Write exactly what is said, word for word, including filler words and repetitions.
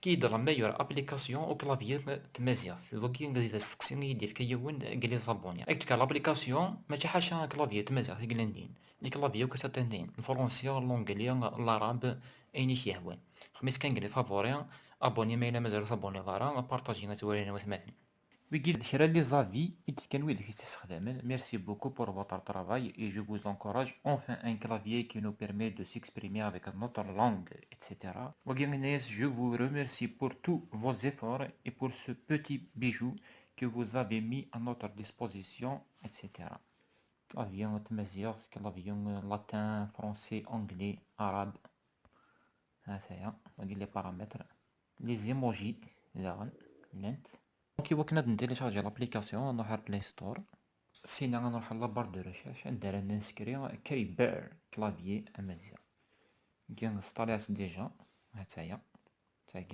Qui est la meilleure application au clavier n tmaziɣt? Wagi d asteqsi i yi-d-yefka yiwen n les abonnés. Ad k-d-fkeɣ l'application, mačči ḥaca clavier n tmaziɣt i yellan din. Les claviers akk taṭṭin din, le français, l'anglais, l'arabe, ayen i k-yehwan. Xemmet kan deg les favoris, abonné ma yella mazal ur tabonniḍ ara, partager ad twalin watmaten. Wigi d kra n les avis i d-fkan wid i t-issexdamen. Merci beaucoup pour votre travail et je vous encourage enfin un clavier qui nous permet de s'exprimer avec notre langue, et cetera. Wagi yenna-yas, je vous remercie pour tous vos efforts et pour ce petit bijou que vous avez mis à notre disposition, et cetera. Clavier n tmaziɣt, clavier latin, français, anglais, arabe. Ha-t-aya, wagi les paramètres. Les emojis daɣen llant. Donc, iwakken ad ntélécharger l'application, ad nruḥ ar Play Store. Sina ad nruḥ à la barre de recherche, anda ara ninskri Keybear clavier amaziɣ. Wagi installiɣ-tt déjà. Ha-tt-aya.